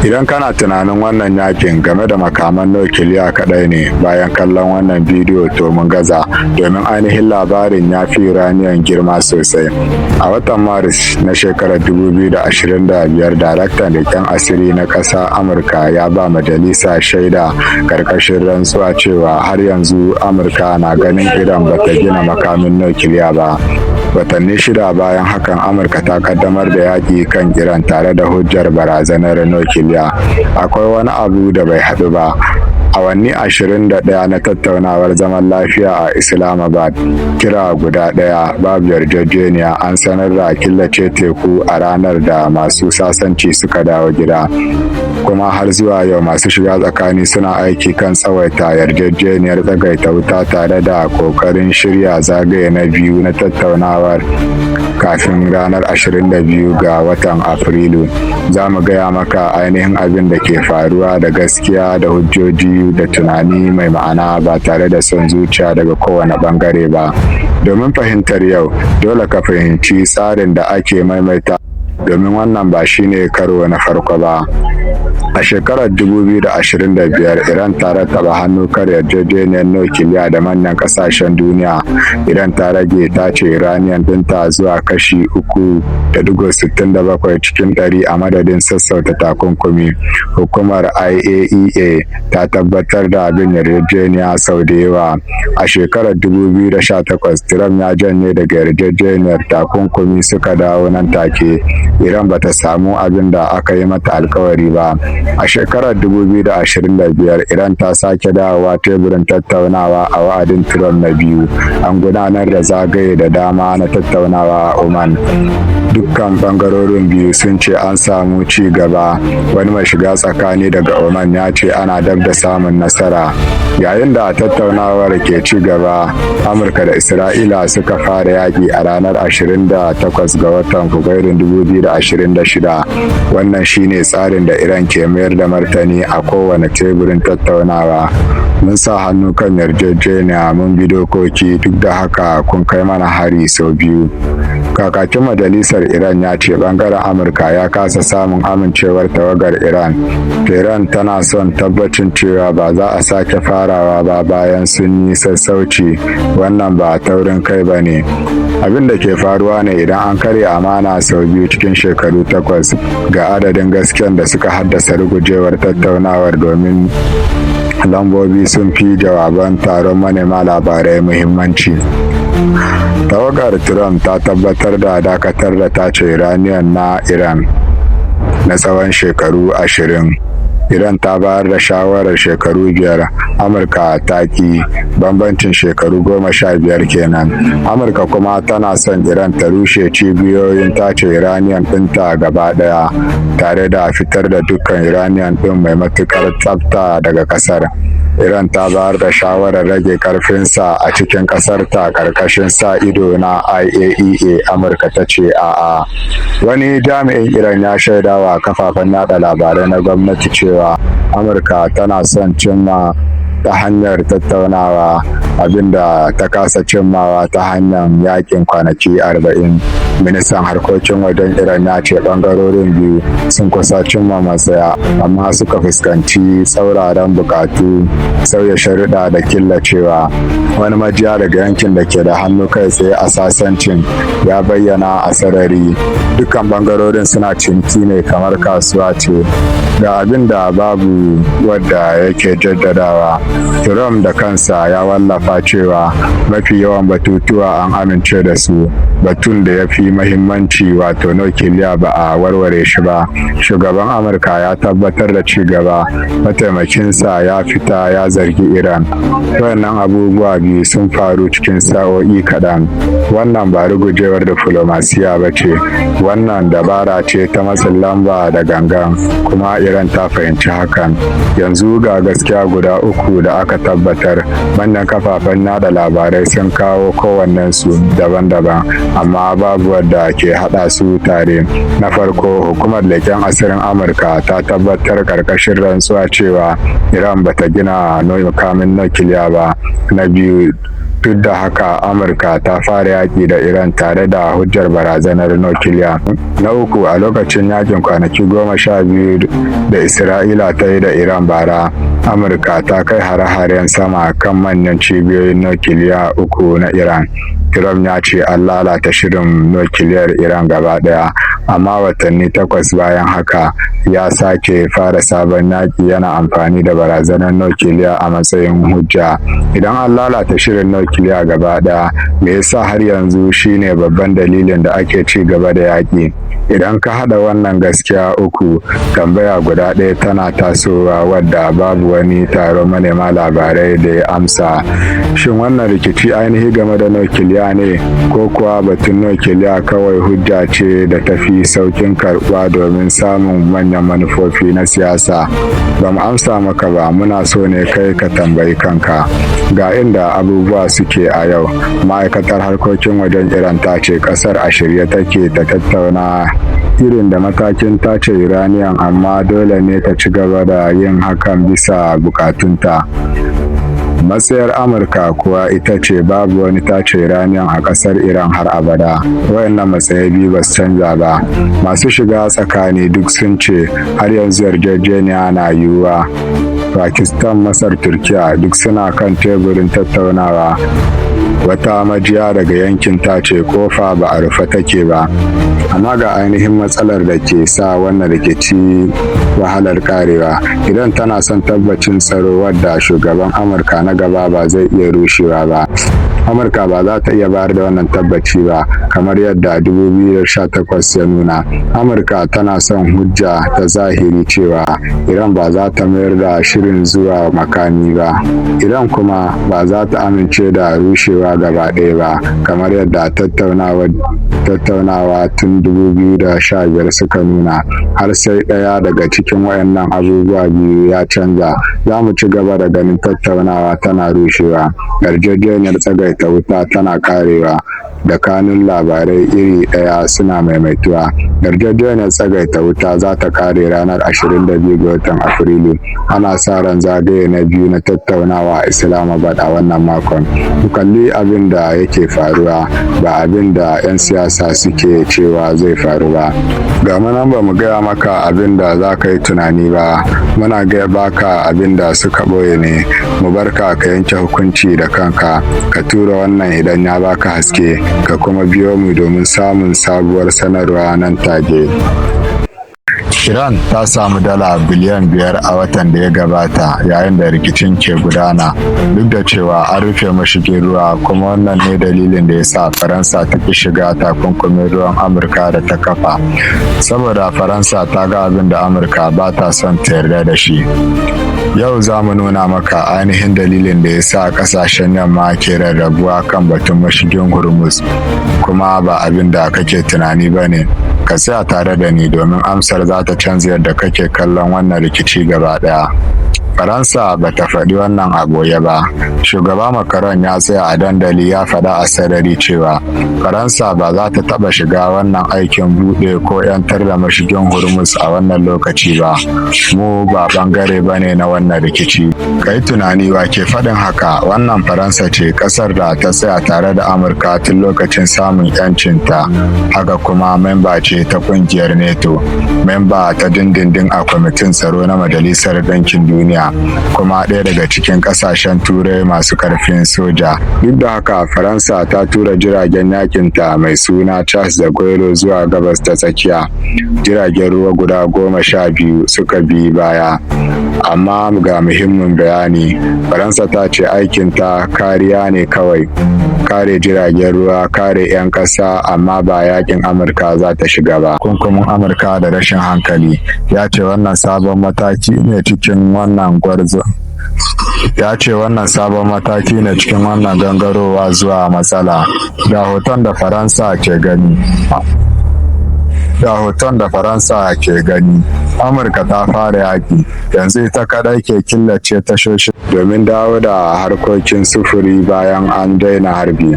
Idan kana tunanin wannan yakin game da makaman nukiliya kaɗai ne bayan kallon wannan bidiyo, to mun gaza, domin ainihin labarin ya fi uranium girma sosai. A watan Maris na shekarar 2025, daraktan leƙen asiri na ƙasa Amurka ya ba majalisa shaida ƙarƙashin rantsuwa cewa har yanzu Amurka na ganin Iran ba ta gina makamin nukiliya ba. Watanni 6 bayan hakan, Amurka ta kaddamar da yaƙi kan Iran tare da hujjar barazanar nukiliya. Akwai wani abu da bai haɗu ba. Awanni 21 na tattaunawar zaman lafiya a Islamabad, kira guda ɗaya, babu yarjejeniya. An sanar da killace teku a ranar da masu sasanci suka dawo gida. Kuma har zuwa yau masu shiga tsakani suna aiki kan tsawaita yarjejeniyar tsagaita wuta tare da kokarin shirya zagaye na biyu na tattaunawar kafin ranar 22 ga watan Afrilu. Za mu gaya maka ainihin abin da ke faruwa, da gaskiya da hujjoji da tunani mai ma'ana, ba tare da son zuciya daga kowane bangare ba. Domin fahimtar yau, dole ka fahimci tsarin da ake maimaita, domin wannan ba shine karo na farko ba. A shekarar 2025, Iran ta rattaba hannu kan yarjejeniyar nukiliya da manyan kasashen duniya. Iran ta rage tace uranium dinta zuwa kashi 3.67 cikin ɗari a madadin sassauta takunkumi. Hukumar IAEA ta tabbatar da bin yarjejeniya sau da yawa. A shekarar 2018, Trump ya janye daga yarjejeniyar, takunkumi suka dawo nan take. Iran ba ta samu abin da aka yi mata alkawari ba. A shekarar 2025, Iran ta sake dawowa teburin tattaunawa a wa'adin Trump na biyu. An gudanar da zagaye da dama na tattaunawa a Oman. Dukkan bangarorin biyu sun ce an samu ci gaba. Wani mai shiga tsakani daga Oman ya ce ana dab da samun nasara. Yayin da tattaunawar ke ci gaba, Amurka da Isra'ila suka fara yaƙi a ranar 28 ga watan Fabrairun 2026. Wannan shine tsarin da Iran ke mayar da martani a kowane teburin tattaunawa. Mun sa hannu kan yarjejeniya, mun bi dokoki, duk da haka kun kai mana hari sau biyu. Kakakin majalisar Iran ya ce bangaren Amurka ya kasa samun amincewar tawagar Iran. Tehran tana son tabbacin cewa ba za a sake farawa ba bayan sun yi sassauci. Wannan ba taurin kai ba ne. Abin da ke faruwa ne idan an karya amana sau biyu cikin shekaru 8. Ga adadin gasken da suka haddasa rugujewar tattaunawar, domin lambobi sun fi jawaban taron manema labarai muhimmanci. Tawagar Trump ta tabbatar da dakatar da tace uranium na Iran na tsawon shekaru 20. Iran ta bayar da shawarar shekaru 5, Amurka ta ki, bambancin shekaru 15 kenan. Amurka kuma tana son Iran ta rushe cibiyoyin tace uranium ɗinta gaba ɗaya, tare da fitar da dukkan uranium ɗin mai matuƙar tsafta daga ƙasar. Iran ta bayar da shawarar rage karfinsa a cikin ƙasarta ƙarƙashin sa ido na IAEA. Amurka ta ce a'a. Wani jami'in Iran ya shaidawa kafafen yada labarai na gwamnati cewa Amurka tana son cimma ta hanyar tattaunawa abinda ta kasa cimmawa ta hanyar yakin kwanaki 40. Ministan harkokin wajen Iran ya ce bangarorin biyu sun kusa cimma matsaya, amma suka fuskanci tsauraran bukatu, sauya sharuɗa da killacewa. Wani majiya daga yankin da ke da hannu kai tsaye a sasancin ya bayyana a sarari: dukkan bangarorin suna ciniki ne kamar kasuwa ce. Ga abin da babu wadda yake jaddadawa: Trump da kansa ya wallafa cewa mafi yawan batutuwa an amince da su. Batun da ya fi mahimmanci, wato nukiliya, ba a warware shi ba. Shugaban Amurka ya tabbatar da ci gaba, mataimakinsa ya fita ya zargi Iran. Wayannan abubuwa biyu sun faru cikin sa'o'i kaɗan. Wannan ba rugujewar diflomasiya ba ce, wannan dabara ce ta matsin lamba da gangan, kuma Iran ta fahimci hakan. Yanzu ga gaskiya guda uku da aka tabbatar. Manyan kafafen yada labarai sun kawo kowannensu daban-daban, amma babu wadda ke hada su tare. Na farko, hukumar leƙen asirin Amurka ta tabbatar karkashin rantsuwa cewa Iran bata gina makamin nukiliya ba. Na biyu, Duk da haka, Amurka ta fara yaƙi da Iran tare da hujjar barazanar nukiliya. Na uku, a lokacin yakin kwanaki 12 da Isra'ila ta yi da Iran bara, Amurka ta kai hare-haren sama kan manyan cibiyoyin nukiliya uku na Iran. Trump ya ce an lalata shirin nukiliyar Iran gaba ɗaya, amma watanni 8 bayan haka ya sake fara sabon yaƙi yana amfani da barazanar nukiliya a matsayin hujja. Idan an lalata shirin nukiliya gaba ɗaya, me yasa har yanzu shine babban dalilin da ake ci gaba da yaƙi? Idan ka haɗa wannan gaskiya uku, tambaya guda ɗaya tana tasowa wadda babu wani taron manema labarai da ya amsa: shin wannan rikici ainihi game da nukiliya ne, ko kuwa batun nukiliya kawai hujja ce da ta fi saukin karɓuwa domin samun manyan manufofi na siyasa? Ba mu amsa maka ba, muna so ne kai ka tambayi kanka. Ga inda abubuwa suke a yau: ma'aikatar harkokin wajen Iran ta ce kasar a shirye take ta tattauna irin da matakin tace uranium, amma dole ne ta ci gaba da yin hakan bisa bukatunta. Matsayar Amurka kuwa ita ce babu wani tace uranium a kasar Iran har abada. Wayannan matsayi biyu ba su canza ba. Masu shiga tsakani duk sun ce har yanzu yarjejeniya na yiwuwa. Pakistan, Masar, Turkiya duk suna kan teburin tattaunawa. Wata majiya daga yankin ta ce kofa ba a rufe take ba. Amma ga ainihin matsalar da ke sa wannan rikici wahalar karewa: Iran tana son tabbacin tsaro wadda shugaban Amurka na gaba ba zai iya rushewa ba. Amurka ba za ta iya bayar da wannan tabbaci ba, kamar yadda 2018 ya nuna. Amurka tana son hujja ta zahiri cewa Iran ba za ta mayar da shirin zuwa makami ba. Iran kuma ba za ta amince da rushewa gaba ɗaya ba, kamar yadda tattaunawa tun 2015 suka nuna. Har sai ɗaya daga cikin wayannan abubuwa biyu ya canza, za mu ci gaba da ganin tattaunawa tana rushewa, yarjejeniyar tsagaita wuta tana karewa, da kanun labarai iri ɗaya suna maimaituwa. Yarjejeniyar tsagaita wuta za ta kare ranar 22 ga watan Afrilu. Ana sa ran zagaye na biyu na tattaunawa a Islamabad a wannan makon. Ku kalli abin da yake faruwa, ba abin da 'yan siyasa suke cewa zai faru ba. Ga nan, ba mu gaya maka abin da za ka yi tunani ba, muna gaya baka abin da suka ɓoye ne. Mu barka ka yanke hukunci da kanka. Ka tura wannan idan ya baka haske, ka kuma biyo mu domin samun sabuwar sanarwa nan take. Iran ta samu dala biliyan 5 a watan da ya gabata yayin da rikicin ke gudana, duk da cewa an rufe mashigin ruwa, kuma wannan ne dalilin da ya sa Faransa ta ki shiga takunkumin ruwan Amurka da ta kafa, saboda Faransa ta ga abin da Amurka ba ta son ta yarda da shi. Yau za mu nuna maka ainihin dalilin da ya sa kasashen yamma ke rarrabuwa kan batun mashigin Hormuz, kuma ba abin da kake tunani ba ne. Ka tsaya tare da ni, domin amsar za ta canza yadda kake kallon wannan rikici gaba ɗaya. Faransa ba ta faɗi wannan a boye ba. Shugaba Macron ya tsaya a dandali ya faɗa a sarari cewa Faransa ba za ta taɓa shiga wannan aikin buɗe ko 'yantar da mashigin Hormuz a wannan lokaci ba. Mu ba ɓangare ba ne na wannan rikici. Ka yi tunani, wa ke faɗin haka? Wannan Faransa ce, ƙasar da ta tsaya tare da Amurka tun lokacin samun 'yancinta, haka kuma memba ce ta ƙungiyar NATO, memba ta dindindin a Kwamitin Tsaro na Majalisar Ɗinkin Duniya, kuma ɗaya daga cikin ƙasashen Turai masu ƙarfin soja. Duk da haka, Faransa ta tura jiragen yakinta mai suna Charles de Gaulle zuwa Gabas ta Tsakiya. Jiragen ruwa guda 12 suka bi baya. Amma ga muhimmin bayani: Faransa ta ce aikinta kariya ne kawai, kare jiragen ruwa, kare 'yan ƙasa, amma ba yakin Amurka za ta shiga ba. Kunkumin Amurka da rashin hankali ya ce wannan sabon mataki ne cikin wannan gwarzo ya ce wannan sabon mataki ne cikin wannan gangarowa zuwa matsala. Ga hoton da Faransa ke gani. Ga hoton da Faransa ke gani. Amurka ta fara yaƙi, yanzu ita kaɗai ke killace tashoshi domin dawo da harkokin sufuri bayan an daina harbi.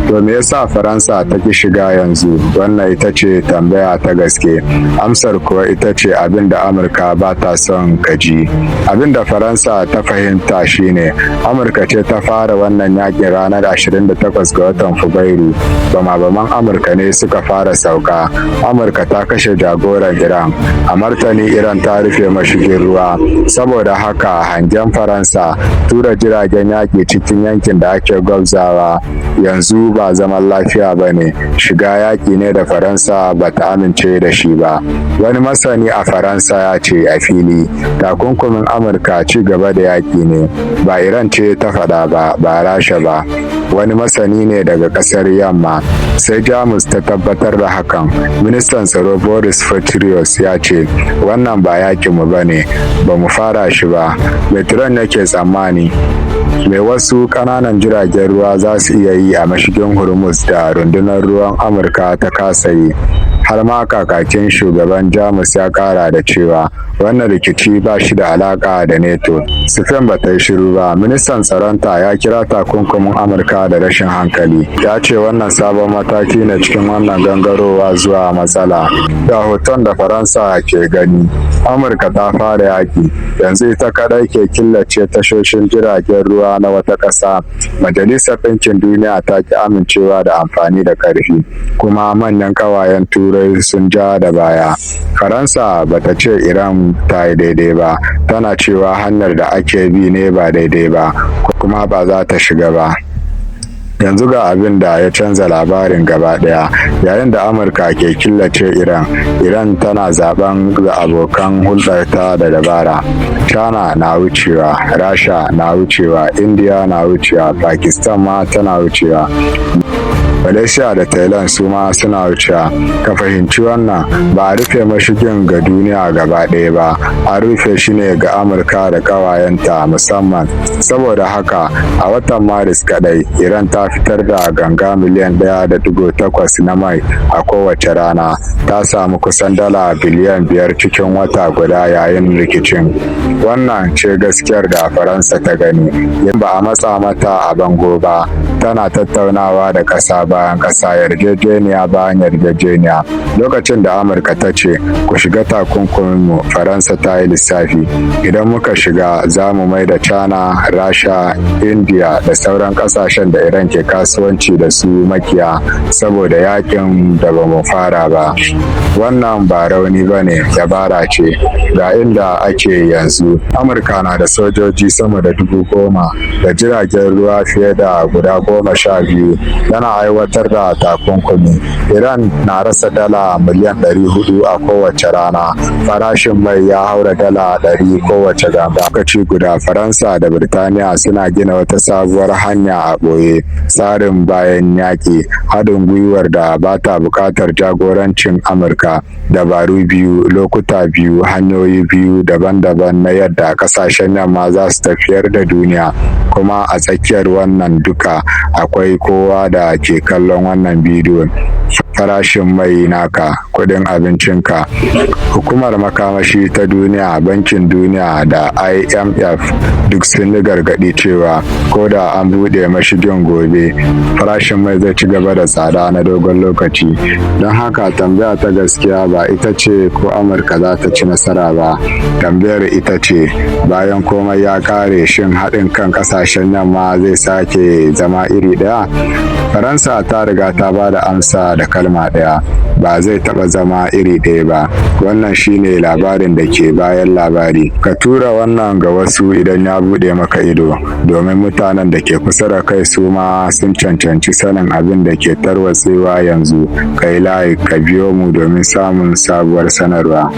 To, me yasa Faransa ta ki shiga yanzu? Wannan ita ce tambaya ta gaske. Amsar kuwa ita ce abin da Amurka ba ta son ka ji. Abin da Faransa ta fahimta shine Amurka ce ta fara wannan yakin ranar 28 ga watan Fabrairu. Bama-baman Amurka ne suka fara sauka. Amurka ta kashe jagoran Iran. A martani, Iran ta rufe mashigin ruwa. Saboda haka, hangen Faransa, tura jiragen yaƙi cikin yankin da ake gwabzawa yanzu ba zaman lafiya ba ne, shiga yaƙi ne da Faransa ba ta amince da shi ba. Wani masani a Faransa ya ce a fili, takunkumin Amurka ci gaba da yaƙi ne. Ba Iran ce ta faɗa ba, ba Rasha ba, wani masani ne daga ƙasar Yamma. Sai Jamus ta tabbatar da hakan. Ministan tsaro Boris Pistorius ya ce, "Wannan ba yakinmu ba ne, ba mu fara shi ba." Me Trump yake tsammani? Me wasu ƙananan jiragen ruwa za su iya yi a mashigin Hormuz da rundunar ruwan Amurka ta kasa yi? Har ma kakakin shugaban Jamus ya kara da cewa wannan rikici ba shi da alaka da NATO. Spain ba ta yi shiru ba. Ministan tsaronta ya kira takunkumin Amurka da rashin hankali. Ya ce wannan sabon mataki ne cikin wannan gangarowa zuwa matsala. Ga hoton da Faransa ke gani. Amurka ta fara yaki, yanzu ita kadai ke killace tashoshin jiragen ruwa na wata ƙasa. Majalisar Ɗinkin Duniya ta ki amincewa da amfani da ƙarfi, kuma manyan ƙawayen Turai sun ja da baya. Faransa bata ce Iran ta yi daidai ba, tana cewa hanyar da ake bi ne ba daidai ba, kuma ba za ta shiga ba. Yanzu ga abin da ya canza labarin gaba daya. Yayin da Amurka ke killace Iran, Iran tana zaben abokan hulɗarta da dabara. China na wucewa, Rasha na wucewa, India na wucewa, Pakistan ma tana wucewa, Malaysia da Thailand su ma suna wucewa. Ka fahimci wannan: ba a rufe mashigin ga duniya gaba ɗaya ba, an rufe shi ne ga Amurka da ƙawayenta musamman. Saboda haka, a watan Maris kaɗai, Iran ta fitar da ganga miliyan 1.8 na mai a kowace rana. Ta samu kusan dala biliyan 5 cikin wata guda yayin rikicin. Wannan ce gaskiyar da Faransa ta gani. Ba a matsa mata a bango ba, tana tattaunawa da ƙasa bayan ƙasa, yarjejeniya bayan yarjejeniya. Lokacin da Amurka ta ce, "Ku shiga takunkuminmu," Faransa ta yi lissafi: idan muka shiga, za mu mai da China, Rasha, India da sauran ƙasashen da Iran ke kasuwanci da su makiya saboda yakin da ba mu fara ba. Wannan ba rauni ba ne, dabara ce. Ga inda ake yanzu: Amurka na da sojoji sama da 10,000 da jiragen ruwa fiye da guda 12, tana aiwatar da takunkumi. Iran na rasa dala miliyan 400 a kowace rana. Farashin mai ya haura dala 100 kowace ganga. Lokaci guda, Faransa da Birtaniya suna gina wata sabuwar hanya a ɓoye, tsarin bayan yaƙi, haɗin gwiwar da ba ta buƙatar jagorancin Amurka. Dabaru biyu, lokuta biyu, hanyoyi biyu daban-daban na yadda ƙasashen Yamma za su tafiyar da duniya. Kuma a tsakiyar wannan duka akwai kowa da ke kallon wannan bidiyon. Farashin mai naka, kuɗin abincinka. Hukumar Makamashi ta Duniya, Bankin Duniya da IMF duk sun yi gargaɗi cewa ko da an buɗe mashigin gobe, farashin mai zai ci gaba da tsada na dogon lokaci. Don haka, tambaya ta gaskiya ba ita ce ko Amurka za ta ci nasara ba. Tambayar ita ce, bayan komai ya ƙare, shin haɗin kan ƙasashen Yamma zai sake zama iri ɗaya? Faransa ta riga ta ba da amsa da kalma ɗaya: ba zai taɓa zama iri ɗaya ba. Wannan shine labarin da ke bayan labari. Ka tura wannan ga wasu idan ya buɗe maka ido, domin mutanen da ke kusa da kai su ma sun cancanci sanin abin da ke tarwatsewa yanzu. Ka yi like, ka biyo mu domin samun sabuwar sanarwa.